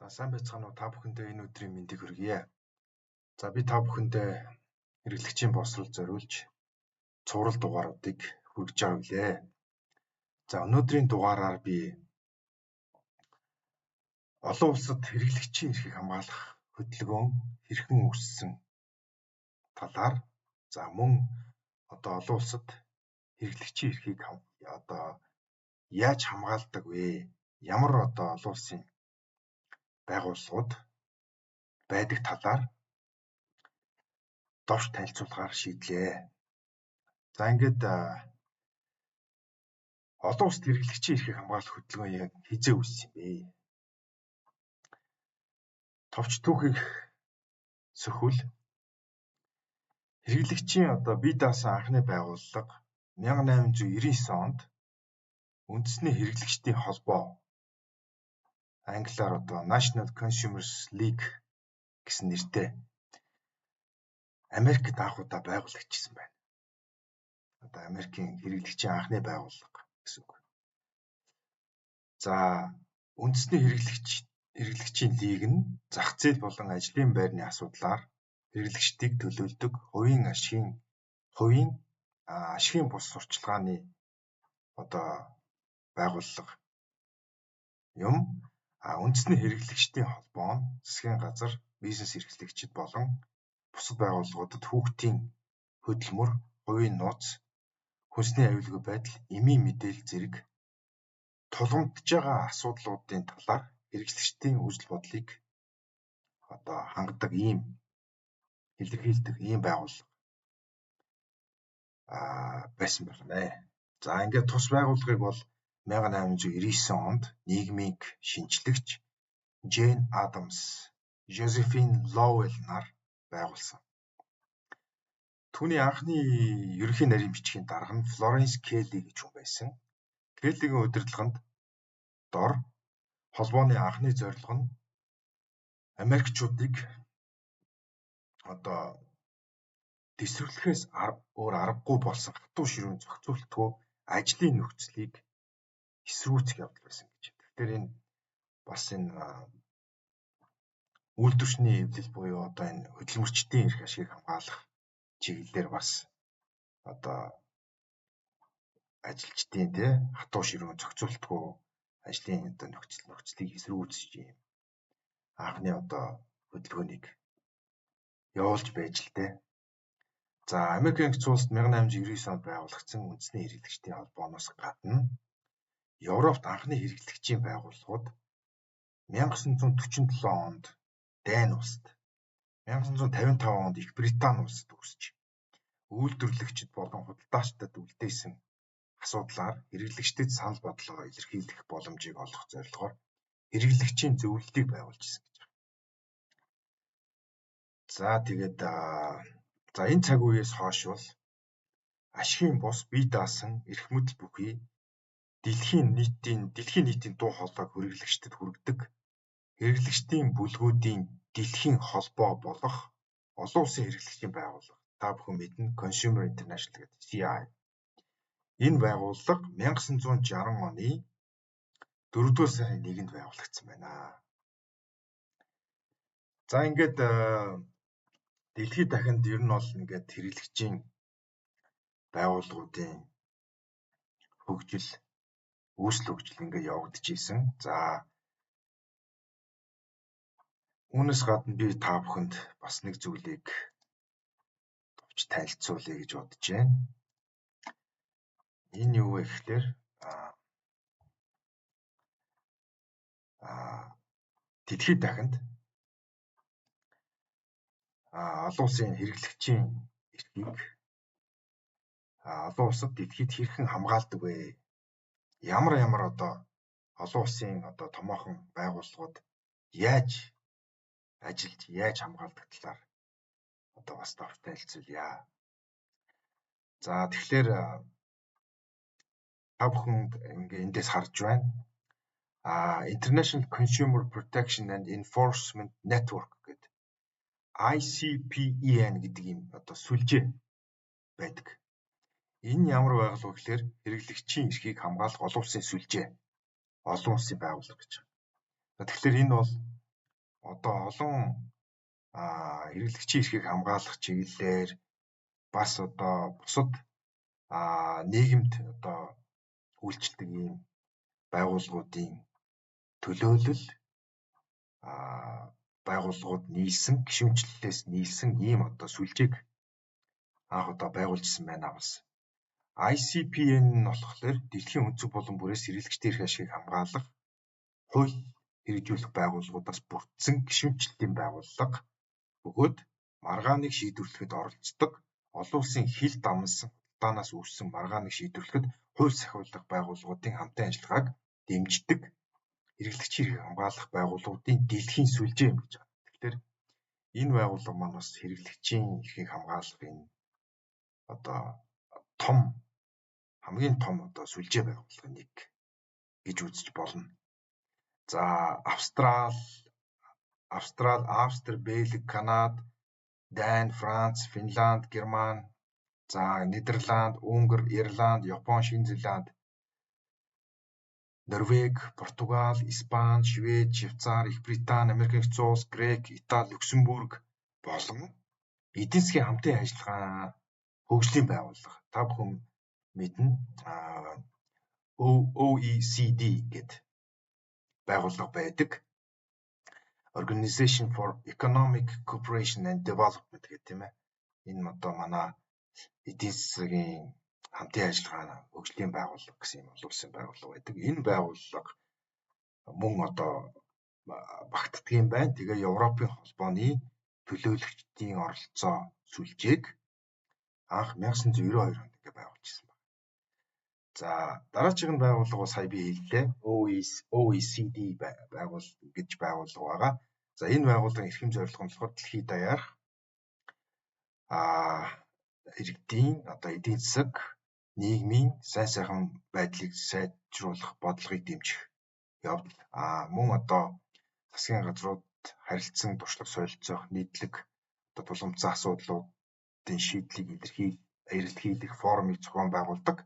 За, сайн байцгаана уу, та бүхэндээ энэ өдрийн мэндийг хүргье. За, би та бүхэндээ хэрэглэгчийн боловсрол зориулж цуврал дугааруудыг хүргэж байгаа билээ. За, өнөөдрийн дугаараар би олон улсад хэрэглэгчийн эрхийг хамгаалах хөдөлгөөн хэрхэн үүссэн талаар, за мөн одоо олон улсад хэрэглэгчийн эрхийг одоо яаж хамгаалдаг вэ? Ямар одоо олон улсын байгууллагууд байдаг талаар товч танилцуулахаар шийдлээ. За, ингээд олон улсад хэрэглэгчийн эрхийг хамгаалах хөдөлгөөн яг хэзээ үүссэн юм бэ? Товч түүхийг сөхвөл хэрэглэгчийн одоо бие даасан анхны байгууллага 1899 онд үндэсний хэрэглэгчдийн холбоо, англиар одоо National Consumers League гэсэн нэртэй, Америкт анх удаа байгуулагдчихсан байна. Одоо Америкийн хэрэглэгчийн анхны байгууллага гэсэн үг. За, үндэсний хэрэглэгчийн лиг нь зах зээл болон ажлын байрны асуудлаар хэрэглэгчдийг төлөөлдөг хувийн ашигын бус сурталчилгааны одоо байгууллага юм. А үндэсний хэрэглэгчдийн холбоо нь засгийн газар, бизнес эрхлэгчид болон бусад байгууллагуудад хүүхдийн хөдөлмөр, хувийн нууц, хүнсний аюулгүй байдал, эмийн мэдээлэл зэрэг тулгамдж байгаа асуудлуудын талаар хэрэглэгчдийн үзэл бодлыг одоо хангадаг, ийм илэрхийлдэг ийм байгууллага байсан байна. За, ингээд тус байгууллагыг бол 1899 онд нийгмийг шинжлэгч Джейн Адамс, Жозефин Лоуэлл нар байгуулсан. Түүний анхны ерөнхий нарийн бичгийн дарга нь Флоренс Келли гэж хүн байсан. Келлигийн удирдлаганд дор холбооны анхны зорилго нь Америкчуудыг одоо тэсвэрлэхээс өөр аргагүй болсон хатуу ширүүн зохицуулалтгүй ажлын нөхцөлийг эсэргүүцэх явдал байсан гэж. Тэгэхээр энэ бас энэ үйлдвэрчний эвлэл буюу одоо энэ хөдөлмөрчдийн эрх ашигыг хамгаалах чиглэлээр бас одоо ажилчдын, тий, хатуу ширүүн зохицуулалтгүй ажлын одоо нөхцөлийг эсэргүүцэж юм анхны одоо хөдөлгөөнийг явуулж байж л дээ. За, Америкийн нэгдсэн улсад 1899 онд байгуулагдсан үндэсний хэрэглэгчдийн холбооноос гадна Европт анхны хэрэглэгчийн байгууллагууд 1947 онд Дани улсад, 1955 онд Их Британи улсад үүсэж, үйлдвэрлэгчид болон худалдаачдад үлдээсэн асуудлаар хэрэглэгчдэд санал бодлоо илэрхийлэх боломжийг олгох зорилгоор хэрэглэгчийн зөвлөлтийг байгуулж ирсэн гэж байна. За, тэгээд за энэ цаг үеэс хойш бол ашигын бус бие даасан эрх мэдэл бүхий дэлхийн нийтийн дуу хоолойг хэрэглэгчдэд хүргэдэг хэрэглэгчдийн бүлгүүдийн дэлхийн холбоо болох олон улсын хэрэглэгчдийн байгууллага, та бүхэн мэднэ, Consumer International гэдэг CI. Энэ байгууллага 1960 оны 4-р сарын 1-нд байгуулагдсан байна. За, ингээд дэлхийд дахинд ер нь бол ингээд хэрэглэгчийн байгууллагуудын хөгжил, үүсэл, хөгжил ингээд явагдаж исэн. За, үүнээс гадна би та бүхэнд бас нэг зүйлийг товч танилцуулъя гэж бодож байна. Энэ юу вэ гэхлээр дэлхийд дахинд олон улсын хэрэглэгчийн эрхийг олон улсад дэлхийд хэрхэн хамгаалдаг вэ? Ямар ямар одоо олон улсын одоо томоохон байгууллагууд яаж ажиллаж, яаж хамгаалдаг талаар одоо бас товч танилцуулъя. За, тэгэхээр та бүхэнд ингээ эндээс харж байна. International Consumer Protection and Enforcement Network гэдэг, ICPEN гэдэг ийм одоо сүлжээ байдаг. Энэ ямар байгууллага вэ гэхээр хэрэглэгчийн эрхийг хамгаалах олон улсын сүлжээ, олон улсын байгууллага гэж байна. Тэгэхээр энэ бол Одоо олон хэрэглэгчийн эрхийг хамгаалах чиглэлээр бас одоо бусад нийгэмд одоо үйлчилдэг ийм байгууллагуудын төлөөлөл байгууллагууд нийлсэн, гишүүнчлэлээс нийлсэн ийм одоо сүлжээг анх удаа байгуулжсэн байна бас. ICPN нь болохоор дэлхийн өнцөг булан бүрээс хэрэглэгчдийн эрх ашигыг хамгаалах хууль хэрэгжүүлэх байгууллагуудаас бүрдсэн гишүүнчлэлийн байгууллага бөгөөд маргааныг шийдвэрлэхэд оролцдог олон улсын хил дамнасан худалдаанаас үүссэн маргааныг шийдвэрлэхэд хууль сахиулах байгууллагуудын хамтын ажиллагааг дэмждэг хэрэглэгчийн эрхийг хамгаалах байгууллагуудын дэлхийн сүлжээ юм гэж байна. Тэгэхээр энэ байгууллага маань бас хэрэглэгчийн эрхийг хамгаалах энэ одоо том хамгийн том одоо сүлжээ байгууллагын нэг гэж үзэж болно. За, Австрали, Австри, Бельги, Канада, Дани, Франц, Финланд, Герман, за Нидерланд, Унгар, Ирланд, Япон, Шинэ Зеланд, Норвеги, Португал, Испани, Швед, Швейцар, Их Британи, Америк Нэгдсэн Улс, Грек, Итали, Люксембург болон эдийн засгийн хамтын ажиллагаа хөгжлийн байгууллага, та бүхэн мэднэ, OECD гэдэг байгууллага байдаг. Organization for Economic Cooperation and Development гэх тийм ээ. Энэ одоо манай эдийн засгийн хамтын ажиллагаа хөгжлийн байгууллага гэсэн юм олон улсын байгууллага байдаг. Энэ байгууллага мөн одоо багтдаг юм байна. Тэгээ Европын холбооны төлөөлөгчдийн оролцоо сүлжээг анх 1992 онд ингээ байгуулжсэн байна. За, дараачих нь байгууллага сая би хэллээ. OECD байгуул гэж байгууллага байгаа. За, энэ байгууллагын эрхэм зорилго нь болохоор дэлхий даяарх иргэдийн одоо эдийн засаг, нийгмийн сайн сайхан байдлыг сайжруулах бодлогыг дэмжих явдал. Мөн одоо засгийн газрууд харилцан туршлага солилцоох, нийтлэг одоо тулгамдсан асуудлуудын шийдлийг эрэлхийлэх форумыг зохион байгуулдаг.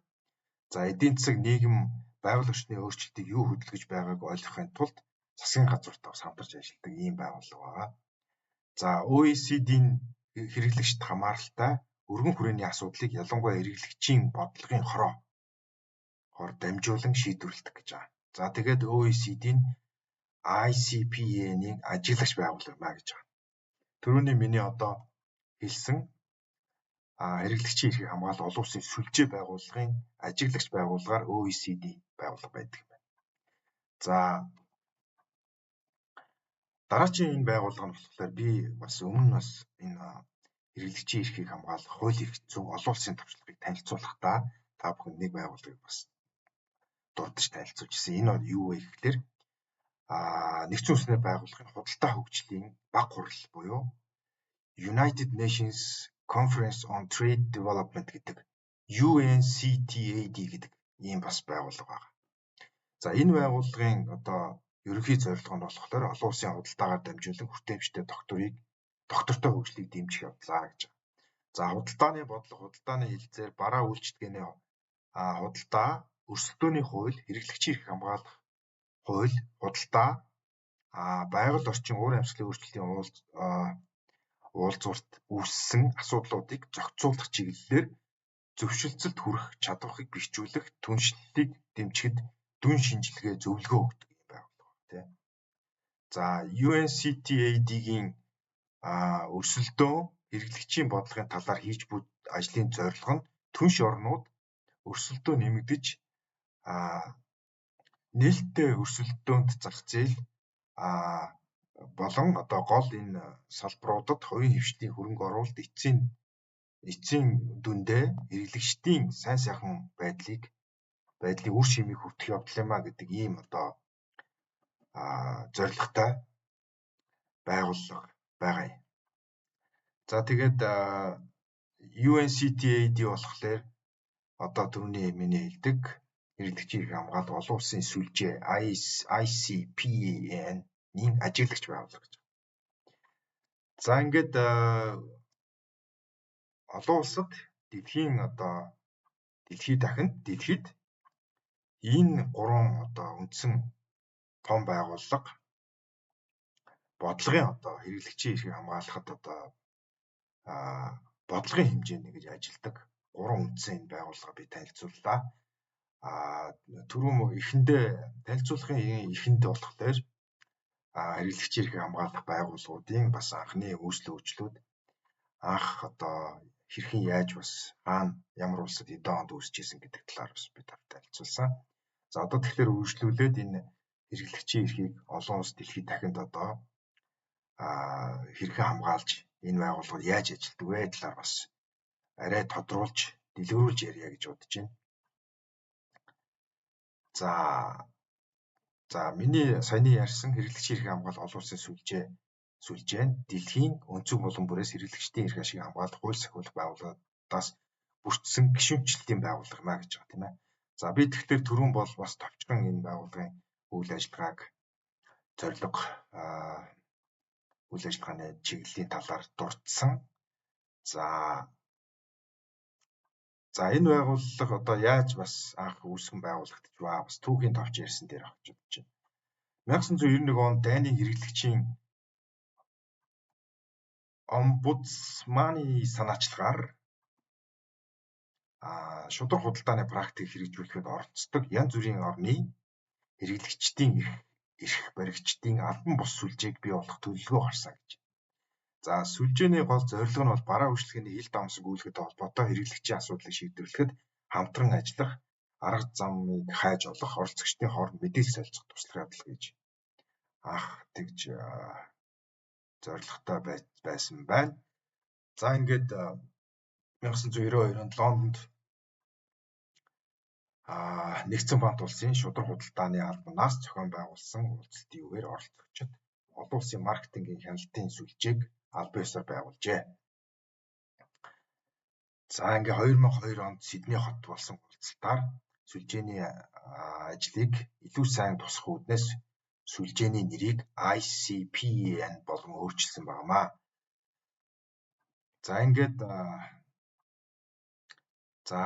За, эдийн засаг, нийгэм, байгаль орчны өөрчлөлтийг юу хөдөлгөж байгааг ойлгохын тулд засгийн газруудтай бас хамтарч ажилладаг ийм байгууллага байгаа. За, OECD-ийн хэрэглэгчид хамааралтай өргөн хүрээний асуудлыг ялангуяа хэрэглэгчийн бодлогын хороогоор дамжуулан шийдвэрлэдэг гэж байгаа. За, тэгээд OECD-ийн ICPN-ийн ажиглагч байгууллага маа гэж байгаа. Түрүүний миний одоо хэлсэн хэрэглэгчийн эрхийг хамгаалах олон улсын сүлжээ байгууллагын ажиглагч байгууллагаар OECD байгууллага байдаг юм байна. За, дараачийн энэ байгууллага нь болохоор би бас өмнө нь бас энэ хэрэглэгчийн эрхийг хамгаалах хууль эрх зүйн олон улсын туршлагыг танилцуулахдаа та бүхэнд нэг байгууллагыг бас дурдж танилцуулж ирсэн. Энэ бол юу вэ гэхээр Нэгдсэн Үндэсний байгууллагын худалдаа хөгжлийн баг хурал буюу United Nations Conference on Trade Development гэдэг UNCTAD гэдэг ийм бас байгууллага байна. За, энэ байгууллагын одоо ерөнхий зорилго нь болохоор олон улсын худалдаагаар дамжуулан хүртээмжтэй тогтвортой хөгжлийг дэмжих явдлаа гэж байна. За, худалдааны бодлого, худалдааны хэлэлцээр, бараа үйлчилгээний худалдаа, өрсөлдөөний хууль, хэрэглэгчийн эрх хамгаалах хууль, худалдаа, байгаль орчин, уур амьсгалын өөрчлөлтийн уулзварт үүссэн асуудлуудыг зохицуулах чиглэлээр зөвшилцөлд хүрэх чадварыг бэхжүүлэх, түншлэлийг дэмжихэд дүн шинжилгээ, зөвлөгөө өгдөг юм байгууллага тийм. За, UNCTAD-ийн өрсөлдөөн, хэрэглэгчийн бодлогын талаар хийж буй ажлын зорилго нь түнш орнууд өрсөлдөөн нэмэгдэж, нээлттэй өрсөлдөөнд зах зээл болон одоо гол энэ салбаруудад хувийн хэвшлийн хөрөнгө оруулалт эцсийн дүндээ хэрэглэгчдийн сайн сайхан байдлыг үр шимийг хүртэх явдал юм а гэдэг ийм одоо зорилготой байгууллага байгаа юм. За, тэгээд UNCTAD болохоор одоо түрүүний миний хэлдэг хэрэглэгчийн хамгаалал олон улсын сүлжээ ICPN-ийн ажиглагч байгууллага гэж. За, ингээд олон улсад дэлхийн одоо дэлхий дахинд дэлхийд энэ гурван одоо үндсэн том байгууллага Бодлогын одоо хэрэглэгчийн эрхийг хамгаалахад одоо бодлогын хэмжээнд ингэж ажилладаг гурван үндсэн энэ байгууллага би танилцууллаа. Түрүүн эхэндээ танилцуулгын эхэнд болохоор хэрэглэгчийн эрхийг хамгаалах байгууллагуудын бас анхны үүсэл өөрчлөлүүд, анх одоо хэрхэн яаж бас хаана ямар улсад хэдэн онд үүсэж исэн гэдэг талаар бас би танилцуулсан. За, одоо тэгэхээр үргэлжлүүлээд энэ хэрэглэгчийн эрхийг олон улс дэлхийд дахинд одоо хэрхэн хамгаалж, энэ байгууллагууд яаж ажилладаг вэ талаар бас арай тодруулж, дэлгэрүүлж ярья гэж бодож байна. За, миний саяны ярьсан хэрэглэгчийн эрхийг хамгаалах олон улсын сүлжээ нь дэлхийн өнцөг булан бүрээс хэрэглэгчдийн эрх ашигыг хамгаалах, хууль сахиулах байгууллагуудаас бүрдсэн гишүүнчлэлтийн байгууллага юм а гэж байгаа, тийм ээ. За, би тэгэхээр түрүүн бол бас товчхон энэ байгууллагын үйл ажиллагааг, зорилго, үйл ажиллагааны чиглэлийн талаар дурдсан. За, энэ байгууллага одоо яаж бас анх үүсгэн байгуулагдаж ба бас түүхийн товч ярьсан дээр авч бодож байна. 1991 онд Дани хэрэглэгчийн омбудсманы санаачлагаар шударга худалдааны практик хэрэгжүүлэхэд оролцдог янз бүрийн орны хэрэглэгчдийн эрх баригчдын албан бус сүлжээг бий болгох төлөвлөгөө гарсан гэж. За, сүлжээний гол зорилго нь бол бараа үйлчилгээний ил дамсан гүйлгээтэй холбоотой хэрэглэгчийн асуудлыг шийдвэрлэхэд хамтран ажиллах, арга замыг хайж олох, оролцогчдын хооронд мэдээлэл солилцох туслах явдал гэж анх тэгж зорилготой байсан байна. За, ингээд 1992 онд Лондонд Нэгдсэн Бант улсын шударга худалдааны албанаас зохион байгуулсан уулзалтын үеэр оролцогчид олон улсын маркетингийн хяналтын сүлжээг албан ёсоор байгуулжээ. За, ингээ 2002 онд Сидней хот болсон уулзалтаар сүлжээний ажлыг илүү сайн тусах үүднээс сүлжээний нэрийг ICPEN болон өөрчилсөн байна маа. За, ингээд за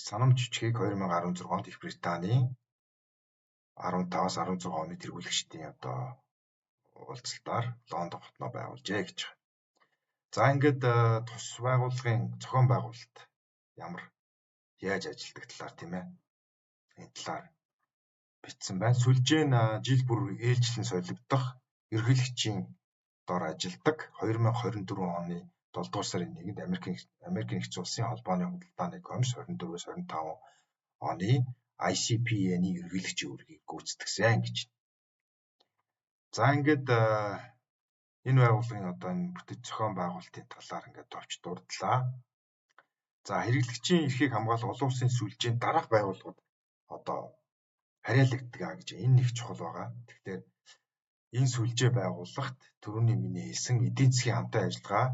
санамж бичгийг 2016 онд Их Британийн 15-аас 16 оны тэргүүлэгчдийн одоо уулзалтаар Лондон хотноо байгуулжээ гэж байна. За, ингээд тус байгууллагын зохион байгуулалт ямар яаж ажилладаг талаар, тийм ээ, энэ талаар бичсэн байна. Сүлжээ нь жил бүр ээлжлэн солигдох ерөнхийлөгчийн дор ажилладаг. 2024 оны 7 дугаар сарын 1-нд Америкийн Нэгдсэн Улсын Холбооны худалдааны комисс 24-өөс 25 оны ICPN-ийн ерөнхийлөгчийн үүргийг гүйцэтгсэн гэж. За, ингээд энэ байгууллагын одоо энэ бүтэц зохион байгуулалтын талаар ингээд товч дурдлаа. За, хэрэглэгчийн эрхийг хамгаалах олон улсын сүлжээнд дараах байгууллагууд одоо харьяалагддаг а гэж энэ нэг чухал байгаа. Тэгэхээр энэ сүлжээ байгууллагт түрүүний миний хэлсэн эдийн засгийн хамтын ажиллагаа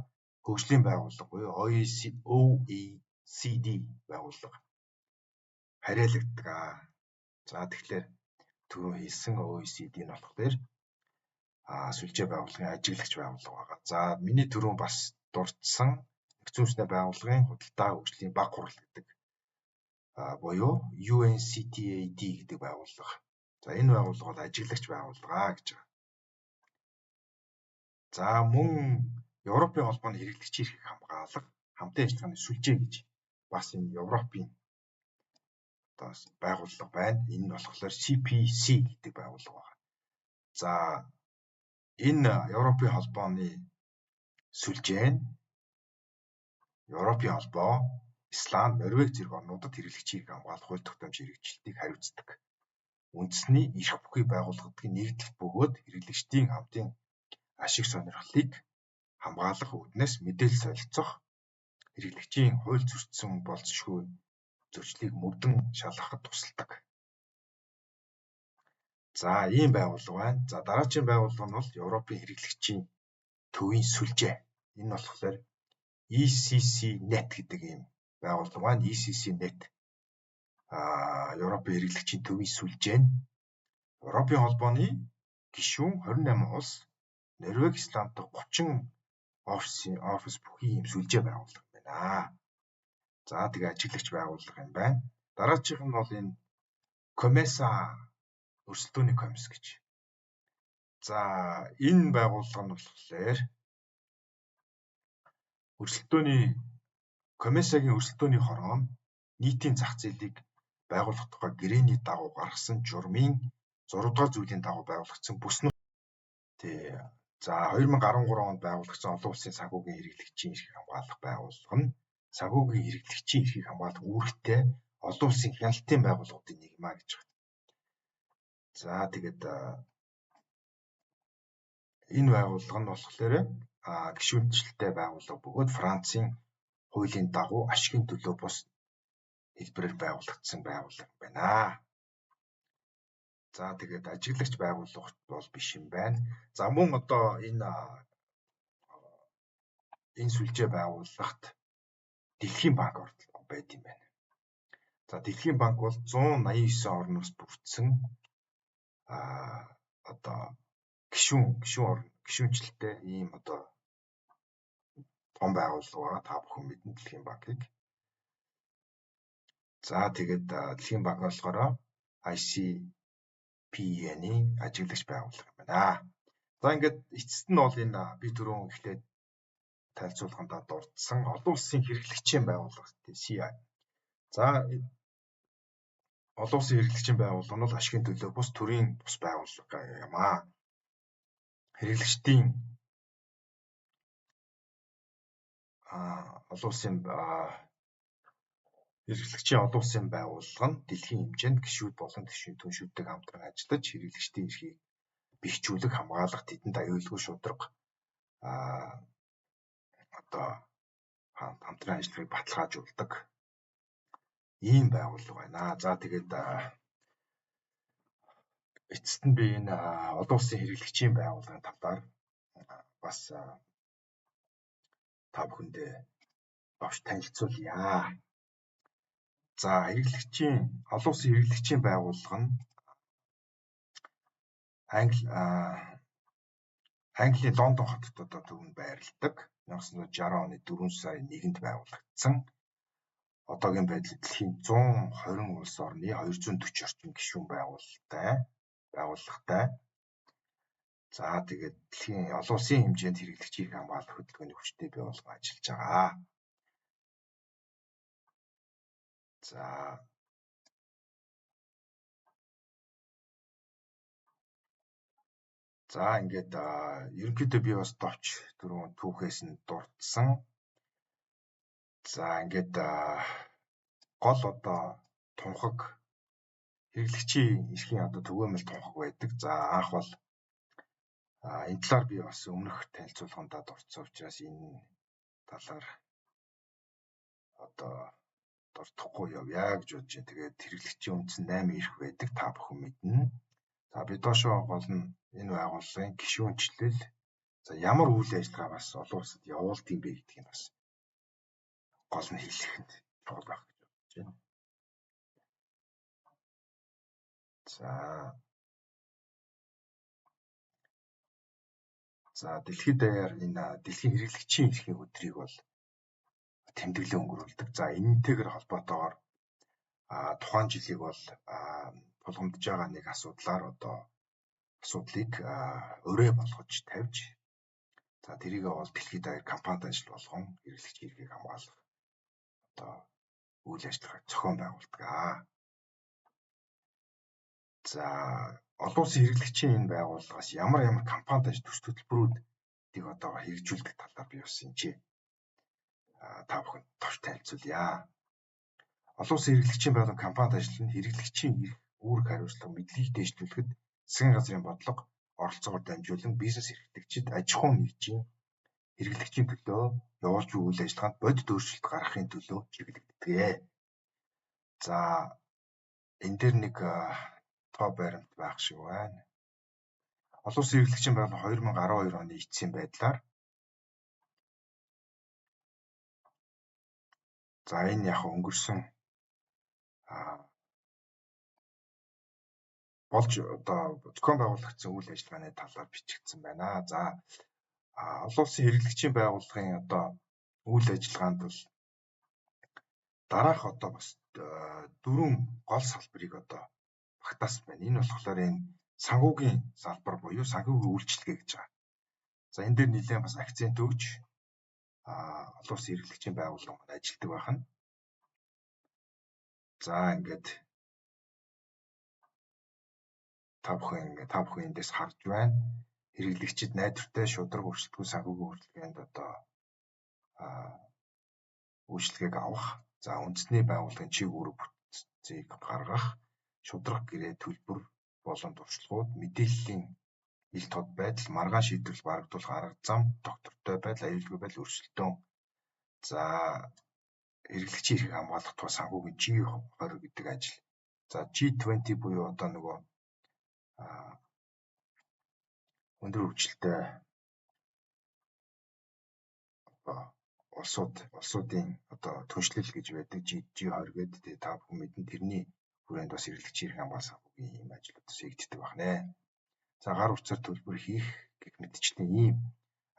хөгжлийн байгууллага буюу OECD байгууллага харьяалагддаг. За, тэгэхээр түрүүн хэлсэн OECD нь болохоор сүлжээ байгууллагын ажиглагч байгууллага байгаа. За, миний түрүүн бас дурдсан Нэгдсэн Үндэсний байгууллагын худалдаа хөгжлийн баг хурал гэдэг буюу UNCTAD гэдэг байгууллага. За, энэ байгууллага бол ажиглагч байгууллага гэж байгаа. За, мөн Европын холбооны хэрэглэгчийн эрхийг хамгаалах хамтын ажиллагааны сүлжээ гэж бас энэ Европын одоо байгууллага байна. Энэ нь болохоор CPC гэдэг байгууллага байна. За, энэ Европын холбооны сүлжээ нь Европын холбоо, Исланд, Норвеги зэрэг орнуудад хэрэглэгчийн эрх хамгаалах хууль тогтоомж хэрэгжилтийг хариуцдаг. Үндэсний эрх бүхий байгууллагуудын нэгдэлт бөгөөд хэрэглэгчдийн хамтын ашиг сонирхлыг хамгаалах үүднээс мэдээлэл солилцох, хэрэглэгчийн хууль зөрчсөн болзошгүй зөрчлийг мөрдөн шалгахад тусалдаг. За, ийм байгууллага байна. За, дараагийн байгууллага нь бол Европын хэрэглэгчийн төвийн сүлжээ. Энэ нь болохоор ECC-net гэдэг ийм байгууллага байна. ECC-net Европын хэрэглэгчийн төвийн сүлжээ нь Европын холбооны гишүүн 28 улс, Норвеги, Исланд 30 офис бүхий ийм сүлжээ байгууллага байна. За, тэгээ ажиглагч байгууллага юм байна. Дараачих нь бол энэ COMESA, өрсөлдөөний комисс гэж. За, энэ байгууллага нь болохоор өрсөлдөөний Комесагийн өрсөлдөөний хороо нь нийтийн зах зээлийг байгуулах тухай гэрээний дагуу гаргасан журмын 6 дугаар зүйлийн дагуу байгуулагдсан бүс нутаг. Тий. За, 2013 онд байгуулагдсан олон улсын санхүүгийн хэрэглэгчийн эрхийг хамгаалах байгууллага нь санхүүгийн хэрэглэгчийн эрхийг хамгаалах үүрэгтэй олон улсын хяналтын байгууллагуудын нэг юм а гэж байна. За, тэгээд энэ байгууллага нь болохоор гишүүнчлэлтэй байгууллага бөгөөд Францын хуулийн дагуу ашигын төлөө бус хэлбэрээр байгуулагдсан байгууллага байна. За, тэгээд ажиглагч байгууллага бол биш юм байна. За, мөн одоо энэ сүлжээ байгууллагт Дэлхийн банк оролцдог байд юм байна. За, Дэлхийн банк бол 189 орноос бүрдсэн одоо гишүүн орн гишүүнчлэлтэй ийм одоо том байгууллага байгаа. Та бүхэн мэднэ Дэлхийн банкыг. За, тэгээд Дэлхийн банк болохоор ICPN-ийн ажиглагч байгууллага юм байна. За, ингээд эцэст нь бол энэ би түрүүн эхлээд танилцуулгандаа дурдсан олон улсын хэрэглэгчийн байгууллага CI. За, олон улсын хэрэглэгчийн байгууллага нь бол ашигын төлөө бус төрийн бус байгууллага юм аа. Хэрэглэгчдийн олон улсын хэрэглэгчийн олон улсын байгууллага нь дэлхийн хэмжээнд гишүүд болон түншүүдтэйг хамтран ажиллаж хэрэглэгчдийн эрхийг бэхжүүлэх, хамгаалах, тэдэнд аюулгүй шударга одоо хамтран ажиллагааг баталгаажуулдаг ийм байгууллага байна. За, тэгээд эцэст нь би энэ олон улсын хэрэглэгчийн байгууллагын талаар бас та бүхэндээ товч танилцуулъя. За, хэрэглэгчийн олон улсын хэрэглэгчийн байгууллага нь Английн Лондон хотод одоо төвөнд байрладаг. 1960 оны 4 сарын 1-нд байгуулагдсан. Одоогийн байдлаар дэлхийн 120 улс орны 240 орчим гишүүн байгууллагатай. За, тэгээд дэлхийн олон улсын хэмжээнд хэрэглэгчийг хамгаалах хөдөлгөөний хүчтэй бий болгон ажиллаж байгаа. За, ингээд ерөнхийдөө би бас товч түрүүн түүхээс нь дурдсан. За, ингээд гол одоо тунхаг хэрэглэгчийн эрхийн одоо түгээмэл тунхаг байдаг. За, анх бол энэ талаар би бас өмнөх танилцуулгандаа дурдсан учраас энэ талаар одоо дурдахгүй явъя гэж бодож байна. Тэгээд хэрэглэгчийн үндсэн 8 эрх байдаг, та бүхэн мэднэ. За, би доошоо гол нь энэ байгууллагын гишүүнчлэл, за ямар үйл ажиллагаа бас олон улсад явуулдаг юм бэ гэдгийг бас гол нь хэлэх нь чухал байх гэж бодож байна. За, дэлхийд даяар энэ дэлхийн хэрэглэгчийн эрхийн өдрийг бол тэмдэглэн өнгөрүүлдэг. За, энэтэйгээр холбоотойгоор тухайн жилийг бол тулгамдж байгаа нэг асуудлаар одоо асуудлыг өрөө болгож тавьж, за тэрийгээ бол дэлхийд даяар компанид ажил болгон хэрэглэгчийн эрхийг хамгаалах одоо үйл ажиллагааг зохион байгуулдаг. За, олон улсын хэрэглэгчийн энэ байгууллагаас ямар ямар компанид ажил төсөл төлбөрүүдийг одоо хэрэгжүүлдэг талаар би бас энэ та бүхэнд товч танилцуулъя. Олон улсын хэрэглэгчийн байгууллага компанид ажил нь хэрэглэгчийн эрх, үүрэг хариуцлага, мэдлэгийг дэвшлүүлэхэд засгийн газрын бодлого оролцоогоор дамжуулан бизнес эрхлэгчид, аж ахуйн нэгжийн хэрэглэгчийн төлөө явуулж буй үйл ажиллагаанд бодит өөрчлөлт гаргахын төлөө чиглэгддэг. За, энэ дээр нэг тоо баримт байх шиг байна. Олон улсын хэрэглэгчийн байгууллага 2012 оны эцсийн байдлаар за энэ яг өнгөрсөн болж одоо зохион байгуулагдсан үйл ажиллагааны талаар бичигдсэн байна. За, олон улсын хэрэглэгчийн байгууллагын одоо үйл ажиллагаанд бол дараах одоо бас дөрвөн гол салбарыг одоо багтаасан байна. Энэ болохоор энэ Санхүүгийн салбар буюу санхүүгийн үйлчилгээ гэж байгаа. За, энэ дээр нэлээд бас акцент өгч олон улсын хэрэглэгчийн байгууллага маань ажилладаг байх нь. За, ингээд та бүхэн эндээс харж байна. Хэрэглэгчид найдвартай, шударга, өрсөлдөхүүн санхүүгийн үйлчилгээнд одоо үйлчилгээг авах, за, үндэсний байгууллагын чиг үүрэг бүтцийг гаргах, шударга гэрээ төлбөр болон туршлагууд, мэдээллийн ил тод байдал, маргаан шийдвэрлэл барагдуулах арга зам, тогтвортой байдал, аюулгүй байдал, өрсөлдөөн, за, хэрэглэгчийн эрхийг хамгаалах тухай санхүүгийн G20 гэдэг ажил. За, G20 буюу одоо нөгөө өндөр хөгжилтэй одоо улсуудын одоо түншлэл гэж байдаг G20 гэдэг, тэгээ та бүхэн мэднэ, тэрний хүрээнд бас хэрэглэгчийн эрх хамгаалах санхүүгийн ийм ажлууд бас хийгддэг байна. За, гар утсаар төлбөр хийх гэх мэтчлийн ийм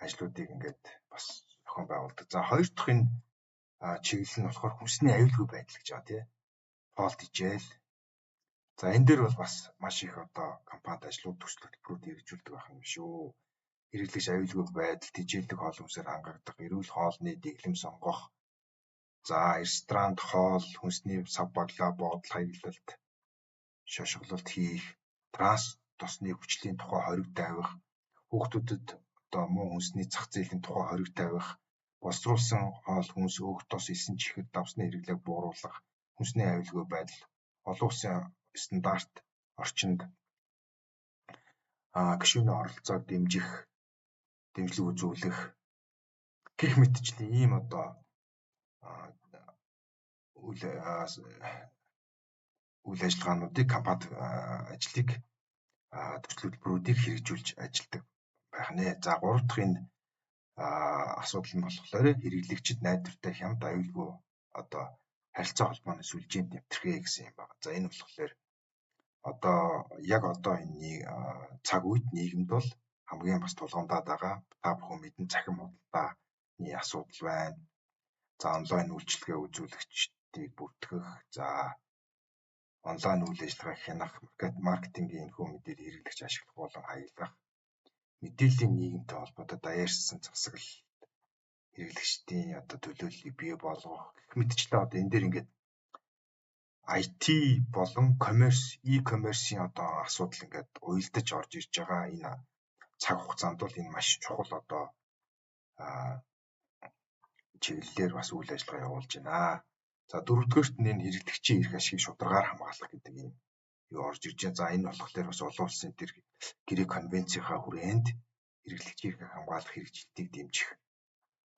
ажлуудыг ингээд бас зохион байгуулдаг. За, хоёр дахь энэ чиглэл нь болохоор хүнсний аюулгүй байдал гэж байгаа, тий. Хоол тэжээл. За, энэ дээр бол бас маш их одоо компанид ажлууд, төсөл хөтөлбөрүүд хэрэгжүүлдэг байх юм шүү. Хэрэглэгч аюулгүй байдал, тэжээлдэг хоол хүнсээр хангагдах, эрүүл хоолны дэглэм сонгох, за, ресторанд хоол хүнсний сав баглаа, бодол хаяглалт, шошгололт хийх, транс тосны хүчлийн тухай хориг тавих, хүүхдүүдэд одоо муу хүнсний зах зээлийн тухай хориг тавих, боловсруулсан хоол хүнс, өөх тос, элсэн чихэр, давсны хэрэглээг бууруулах, хүнсний аюулгүй байдал, олон улсын стандарт орчинд гишүүний оролцоог дэмжих, дэмжлэг үзүүлэх гэх мэтчлийн ийм одоо үйл ажиллагаануудыг, компани ажлыг, төсөл хөтөлбөрүүдийг хэрэгжүүлж ажилладаг байх нэ. За, гурав дахь энэ асуудал нь болохоор хэрэглэгчид найдвартай, хямд, аюулгүй одоо харилцаа холбооны сүлжээнд нэвтрэхээ гэсэн юм байна. За, энэ болохоор одоо яг одоо энэ цаг үед нийгэмд бол хамгийн бас тулгамдаад байгаа, та бүхэн мэднэ, цахим худалдааны асуудал байна. За, онлайн үйлчилгээ үзүүлэгчдийг бүртгэх, за, онлайн үйл ажиллагааг хянах, маркетингийн энэхүү мэдээлэл хэрэглэгч ашиглах болон хаялгах, мэдээллийн нийгэмтэй холбоотой даяаршсан засаглал, хэрэглэгчдийн одоо төлөөллийг бий болгох гэх мэтчлэн одоо энэ дээр ингээд IT болон commerce, e-commerce-ийн одоо асуудал ингээд уялдаж орж ирж байгаа энэ цаг хугацаанд бол энэ маш чухал одоо чиглэлээр бас үйл ажиллагаа явуулж байна. За, дөрөвдүгээрт нь энэ хэрэглэгчийн эрх ашигыг шударгаар хамгаалах гэдэг юм юу орж ирж байна. За, энэ болохоор бас олон улсын тэр гэрээ конвенцийнхаа хүрээнд хэрэглэгчийн эрхийг хамгаалах хэрэгжилтийг дэмжих,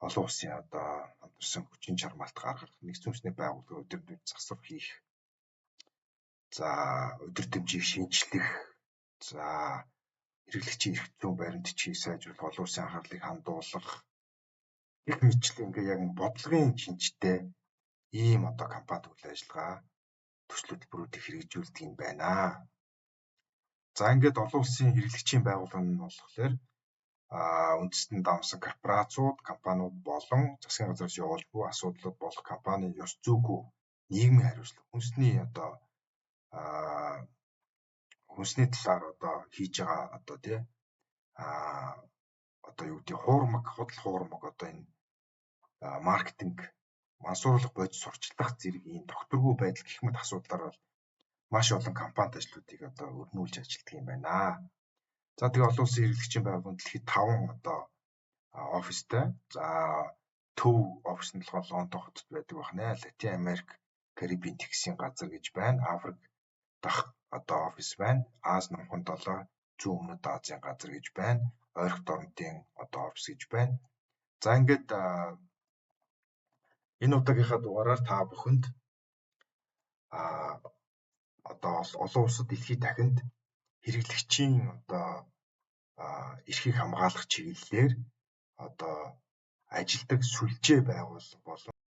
олон улсын одоо хамтарсан хүчин чармаалт гаргах, нэгдсэн үндэсний байгууллагын удирдах засвар хийх, за, удирдамжийг шинэчлэх, за, хэрэглэгчийн эрх зүйн баримт бичгийг сайжруулах, олон улсын анхаарлыг хандуулах гэх мэтчлэн ингээ яг бодлогын шинжтэй ийм одоо компанид үйл ажиллагаа, төсөл хөтөлбөрүүдийг хэрэгжүүлдэг юм байна. За, ингээд олон улсын хэрэглэгчийн байгууллага нь болохоор үндэстэн давсан корпорациуд, компаниуд болон засгийн газраас явуулж буй асуудлууд болох компанийн ёс зүйгүй нийгмийн хариуцлага, хүнсний одоо хүнсний талаар одоо хийж байгаа одоо тий одоо юу гэдэг, хуурмаг, худал хуурмаг, одоо энэ маркетинг, мансууруулах, бодис сурталчлах зэрэг ийм тогтворгүй байдал гэх мэт асуудлаар бол маш олон компанид ажлуудыг одоо өрнүүлж ажилладаг юм байна. За, тэгээ олон улсын хэрэглэгчийн байгууллага дэлхийд 5 одоо офистай. За, төв офис нь болохоор Лондон хотод байдаг байна. Латин Америк, Карибын тэнгисийн газар гэж байна. Африк дахь одоо офис байна. Ази номхон далай, зүүн өмнөд Азийн газар гэж байна. Ойрхон дорнодын одоо офис гэж байна. За, ингээд энэ удаагийнхаа дугаараар та бүхэнд одоо олон улсад, дэлхийд дахинд хэрэглэгчийн одоо эрхийг хамгаалах чиглэлээр одоо ажилладаг сүлжээ байгууллага болон